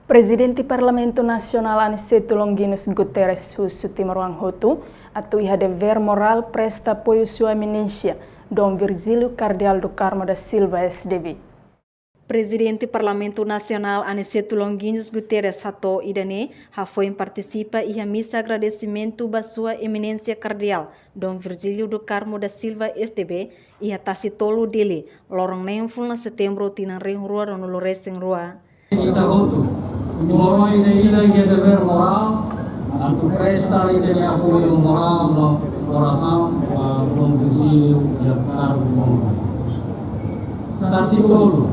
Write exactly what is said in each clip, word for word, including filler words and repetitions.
Prezidente Parlamentu Nasionál Aniceto Longuinhos Guterres husu timoroan hotu atu iha devér morál presta apoiu sua eminénsia Dom Virgílio Cardeal do Carmo da Silva, S D B. Prezidente Parlamentu Nasionál Aniceto Longuinhos Guterres hato'o ida-ne'e hafoin partisipa iha misa agradesimentu ba sua eminénsia Kardeál Dom Virgílio do Carmo da Silva, S D B, iha Tasi Tolu, Dili, loron neen fulan Setembru tinan rihun rua ruanulu resin rua. Ita hotu, timoroan ida-idak iha devér morál atu presta ita-nia apoiu morál no orasaun ba Dom Virgílio iha kargu foun. Tasi Tolu,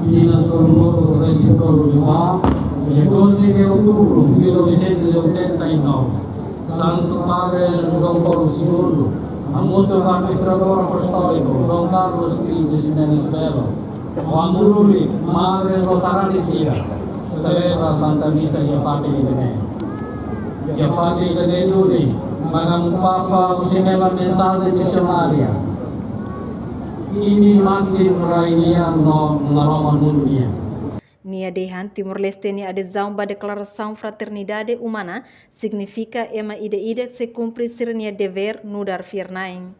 tinan tolunulu resin tolu liubá, dia doze de outubro de mil novecentos e oitenta e nove, Santu Padre João Paulo Segundo, hamutuk ho Administradór Apostóliku Dom Carlos Trinta Ximenes Belo, ho Amu Luli, Madre no sarani sira, selebra Santa Misa iha fatin ida-ne'e. Iha fatin ida-ne'e duni, Maun Papa husi hela mensajen misionária imi masin rai nian no naroman mundu nian. Nia dehan Timor-Leste nia adezaun ba Deklarasaun Fraternidade Umana signifika ema ida-idak sei kumpre sira-nia devér nu'udar fiar-na'in.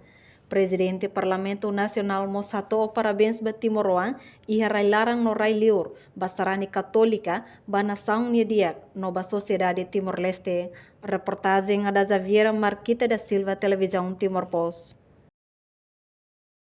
Prezidente Parlamentu Nasionál mós hato'o parabéns ba timoroan iha rai-laran no rai-liur, ba sarani katólika, ba nasaun nia di'ak no ba sosiedade Timor-Leste. Reportajen Ada Xaviera, Marquita da Silva, Televizaun Timor Post.